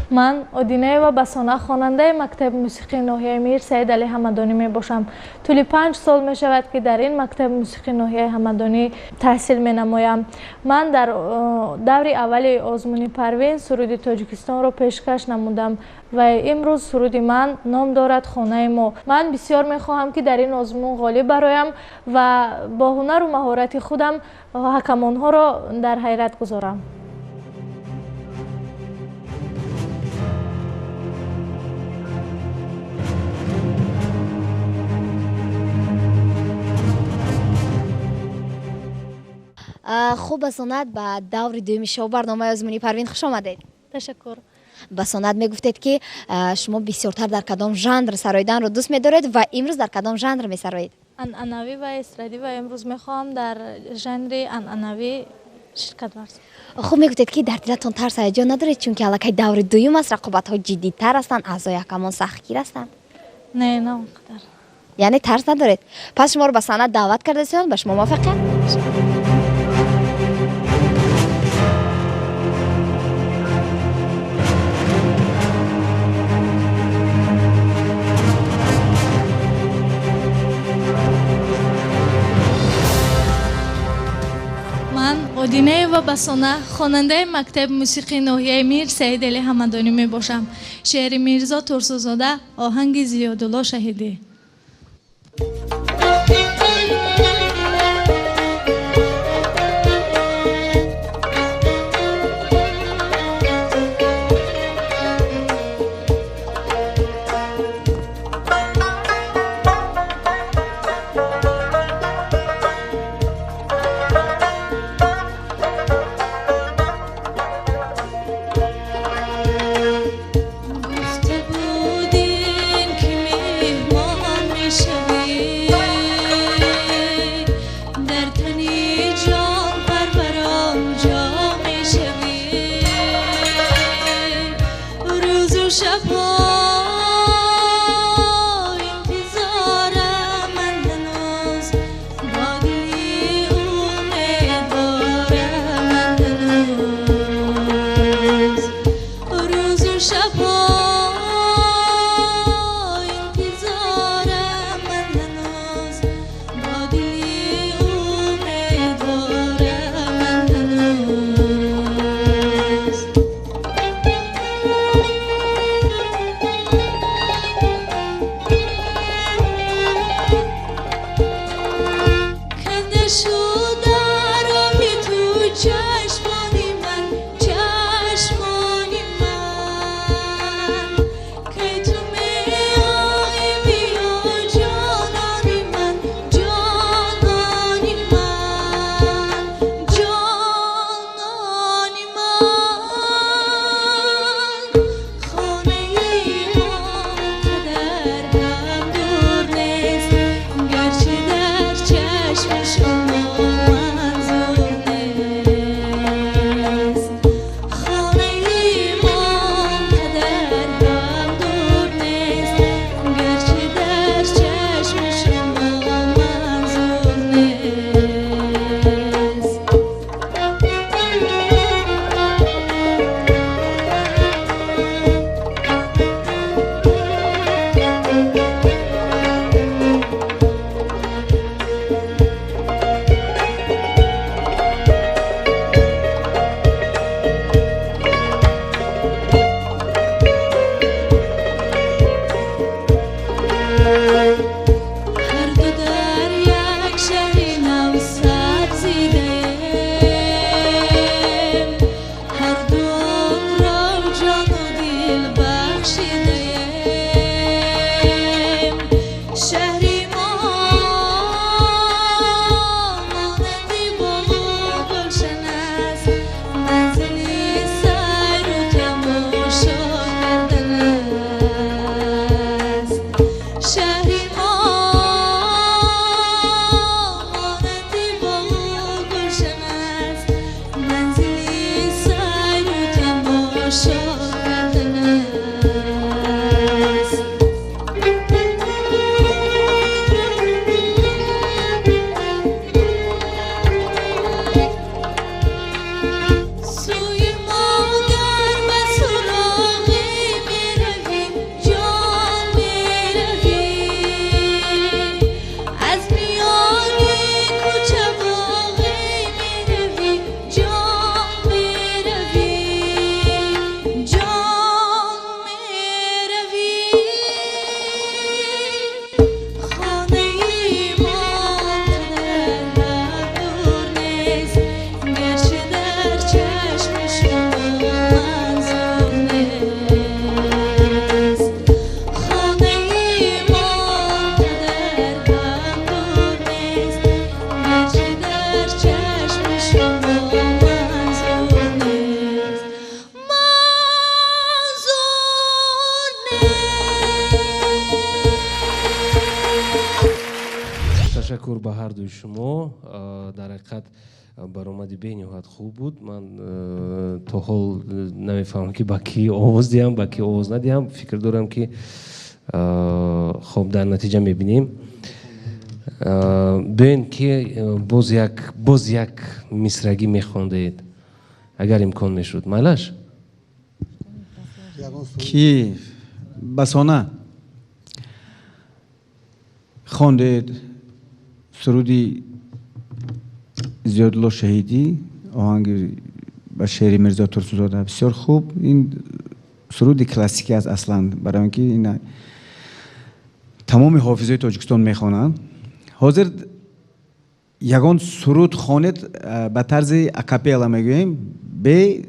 Ман Одинаева Басона, хонандаи мактаби мусиқии ноҳияи Мир Саид Али Ҳамадонӣ мебошам. Тӯли 5 сол мешавад, ки дар ин мактаби мусиқии ноҳияи Ҳамадонӣ таҳсил менамоям. Ман дар даври аввали озмуни Парвин суруди Тоҷикистонро пешкаш намудам ва имрӯз суруди ман ном дорад «Хонаи мо». Ман бисёр мехоҳам, ки дар ин озмун ғолиб бароям ва бо ҳунару маҳорати худам ҳакамонҳоро дар ҳайрат гузорам. Хуб, Басонат, ба даври дуюми шоу барномаи озмуни Парвин хуш омадед. Ташаккур. Басонат, мегуфтед, ки шумо бисёртар дар кадом жанр сароиданро дӯст медоред ва имрӯз дар кадом жанр месароед? Анъанавӣ ва эстрадӣ, ва имрӯз мехоҳам дар жанри анъанавӣ ширкат варзам. Хуб, мегуфтед, ки дар дилатон тарс, ҳаяҷон надоред, чунки аллакай даври дуюм аст, рақобатҳо ҷиддитар ҳастанд, аъзои ҳакамон сахтгир ҳастанд? Не, на он қадар. Яъне тарс надоред. Пас шуморо ба саҳна даъват кардасиён, ба шумо муваффақият. Ман Одинаева Басона, хонандаи мактаби мусиқии ноҳияи Мир Саид Али Ҳамадонӣ мебошам. Шеъри Мирзо Турсунзода, оҳанги Зиёдулло Шаҳидӣ. Гуфта будем, ки меҳмон Ташаккур ба ҳар дуи шумо. Дар ҳақиқат баромади бениҳоят хуб буд. Ман то ҳол намефаҳмам, ки ба кӣ овоз диҳам, ба кӣ овоз надиҳам. Фикр дорам, ки хоб, дар натиҷа мебинем. Биёен, ки боз як мисрагӣ мехондед, агар имкон мешуд, майлаш. Ки Басона хондед суруди Зиёдулло Шаҳидӣ, оҳанги ба шеъри Мирзо Турсунзода. Бисёр хуб. Ин суруди классикӣ аст аслан, барои он ки ин тамоми ҳофизои Тоҷикистон мехонанд. Ҳозир ягон суруд хонед ба тарзи акапелла мегӯем, бе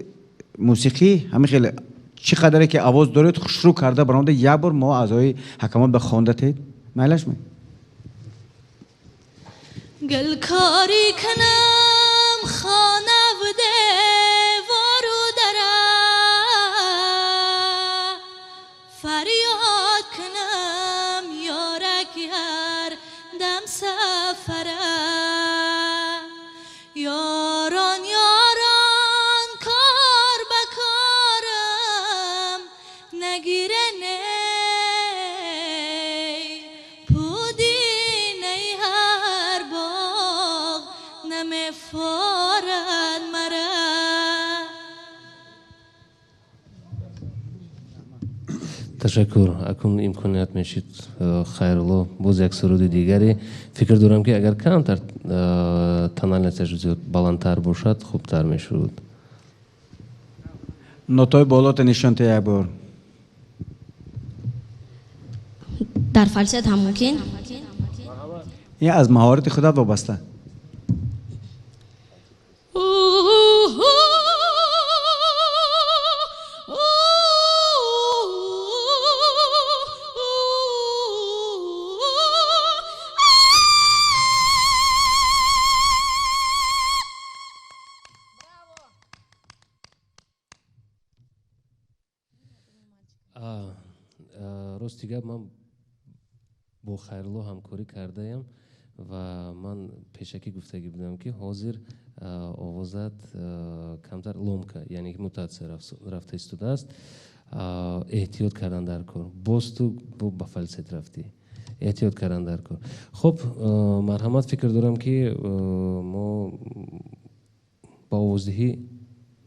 мусиқӣ, ҳамин хеле чӣ қадаре ки овоз доред, хушрӯ карда баромада, як бор мо аъзои ҳакамон ба хондатед, майлаш ме? Гулкорӣ кунам хонаву девору дара, фарёд кунам ёраки ҳар дам сафара. Ёрон, ёрон, кор ба корам нагире, пудинаи ҳар боғ намефорад мара. Ташаккур. Акун имконият мешид, Хайрулло, боз як суруди дигаре. Фикр дорам, ки агар камтар тональность аш зиёд баландтар бошад, хубтар мешуд. Нотаи болото нишон те як бор. Дар фалсет ҳам мумкин? Ин аз маҳорати худат вобаста. Рости гап, ман бо Хайрулло ҳамкорӣ кардаям ва ман пешакӣ гуфтагӣ будам, ки ҳозир овозат камтар ломка, яъне ки мутатсия рафта истодааст. Эҳтиёт кардан дар кор. Боз ту ба фалсет рафтӣ, эҳтиёт кардан дар кор. Хуб, марҳамат. Фикр дорам, ки мо ба овоздиҳӣ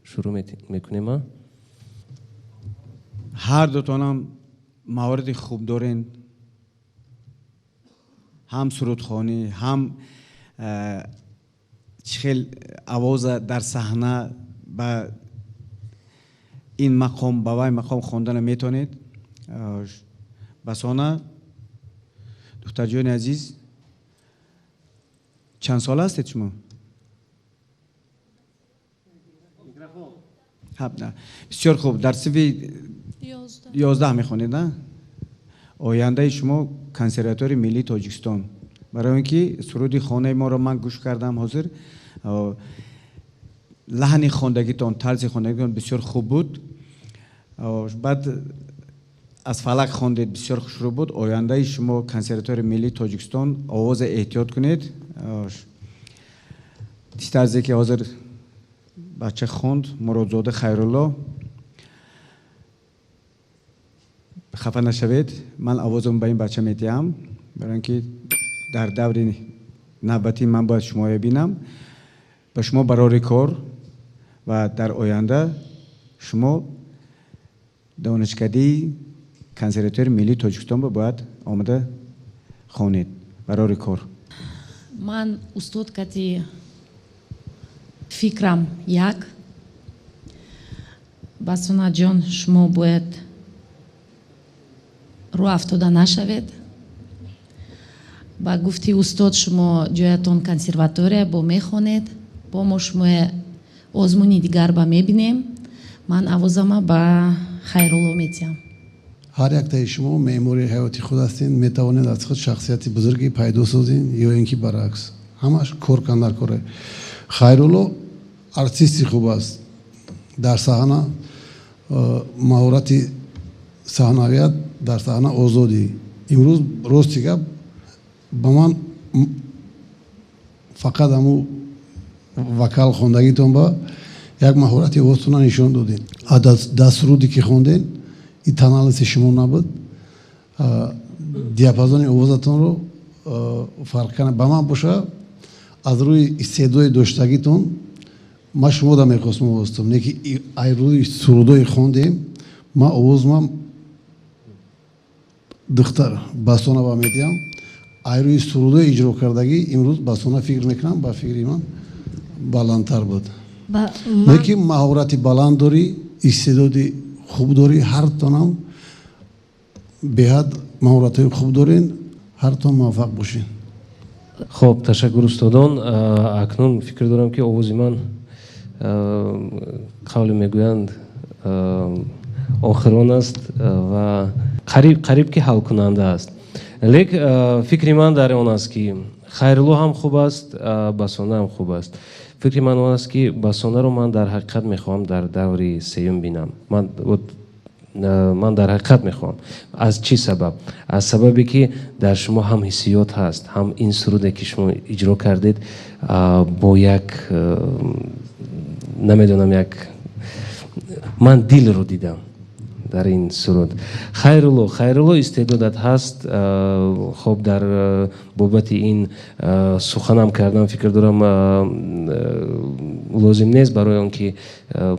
шурӯъ мекунем. Ҳар дутонам маҳорати хуб дорен, ҳам сурудхонӣ, ҳам чӣ хел овоза дар саҳна ба ин мақом, ба вай мақом хондана метавонед. Басона, духтарҷони азиз, чанд сола ҳастед шумо? Бисёр хуб. Дар синфи 11 мехонед, на? Ояндаи шумо Консерваторияи миллии Тоҷикистон, барои он ки суруди хонаи моро ман гӯш кардам ҳозир, лаҳни хондагитон, тарзи хондагитон бисёр хуб буд. Баъд аз фалак хондед, бисёр хушрӯ буд. Ояндаи шумо Консерваторияи миллии Тоҷикистон. Овоза эҳтиёт кунед. Тарзе ки ҳозир бача хонд, Муродзода Хайрулло, хафа нашавед, ман овозам ба ин бача медиҳам, барои он ки дар даври навбатӣ ман бояд шумоя бинам. Ба шумо барори кор ва дар оянда шумо донишкадаи Консерваторияи миллии Тоҷикистон бояд омада хонед. Барори кор. Ман устод кати фикрам як. Басонаҷон, шумо бояд рӯ афтода нашавед. Ба гуфти устод, шумо ҷоятон консерватория, бо мехонед, бо мо шумо озмуни дигар ба мебинем. Ман овозама ба Хайрулло метиҳам. Ҳар яктаи шумо меъмори ҳаёти худ ҳастед, метавонед аз худ шахсияти бузурге пайдо созед ё ин ки баръакс. Ҳамаш кор кан дар коре. Хайрулло артисти хуб аст дар саҳна, маҳорати саҳнавият, дар саҳна озодӣ. Имрӯз, рости гап, ба ман Фақат ҳамун вокал хондагитон ба як маҳорати овозтона нишон додем. Дар суруде ки хондем, ин тональности шумо набуд. Диапазони овозатонро фарқ кана. Ба ман боша, аз рӯи истеъдоди доштагитон ман шумода мехостам овозтон, лекин ай рӯи сурудое хондем, ман овозмам духтар Басона ба медиҳам. Ай рӯи сурудои иҷро кардагӣ имрӯз Басона фикр мекунам, ба фикри ман баландтар буд. Лекин маҳорати баланд дорӣ, истеъдоди хуб дорӣ, ҳартонам беҳад маҳоратҳои хуб дорен, ҳартон муваффақ бошед. Хоб, ташаккур устодон. Акнун фикр дорам, ки овози ман, қавле мегӯянд, охирон аст ва қариб ки ҳалкунанда аст. Лек фикри ман дар он аст, ки Хайрулло ҳам хуб аст, Басона ҳам хуб аст. Фикри ман он аст, ки Басонаро ман дар ҳақиқат мехоҳам дар даври сеюм бинам. Ман дар ҳақиқат мехоҳам. Аз чӣ сабаб? Аз сабабе, ки дар шумо ҳам ҳиссиёт ҳаст, ҳам ин суруде, ки шумо иҷро кардед, бо як, намедонам, як ман дилро дидам дар ин суруд. Хайрулло, истеъдодат ҳаст. Хоб, дар бобати ин суханам кардан фикр дорам лозим нест, барои он ки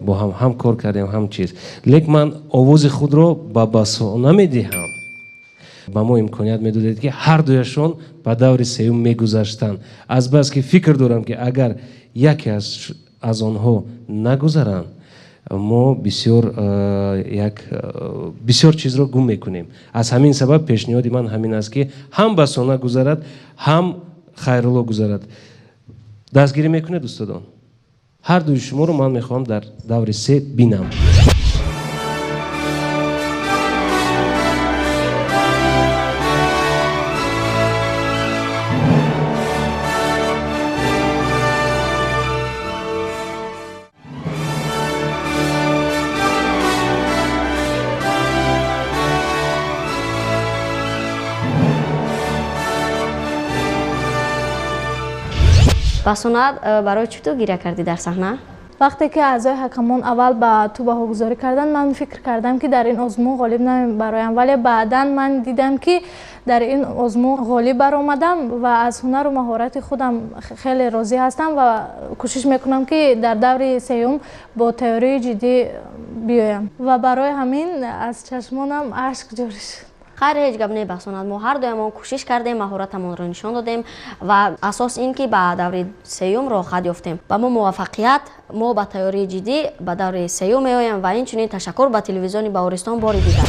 бо ҳам ҳам кор кардем, ҳам чиз. Лек ман овози худро ба Басона медиҳам. Ба мо имконият медодед, ки ҳар дуяшон ба даври сеюм мегузаштанд. Азбаски фикр дорам, ки агар яке аз онҳо нагузаранд, мо бисёр чизро гум мекунем. Аз ҳамин сабаб пешниҳоди ман ҳамин аст, ки ҳам Басона гузарад, ҳам Хайрулло гузарад. Дастгирӣ мекунед, устодон? Ҳар дуи шуморо ман мехоҳам дар даври се бинам. Басона, барои чӣ ту гиря кардӣ дар саҳна? Вақте ки аъзои ҳакамон аввал ба ту баҳогузорӣ карданд, ман фикр кардам, ки дар ин озмун ғолиб намебароям, вале баъдан ман дидам, ки дар ин озмун ғолиб баромадам ва аз ҳунару маҳорати худам хеле розӣ ҳастам ва кӯшиш мекунам, ки дар даври сеюм бо тайёрии ҷиддӣ биёям ва барои ҳамин аз чашмонам ашк ҷорӣ шуд. Хайр, ҳеҷ гап не, Басонат. Мо ҳар дуямон кӯшиш кардем, маҳоратамонро нишон додем ва асос ин ки ба даври сеюм роҳхат ёфтем. Ба мо муваффақият, мо ба тайёрии ҷиддӣ ба даври сеюм меоем ва инчунин ташаккур ба телевизиони Баҳористон бори дигар.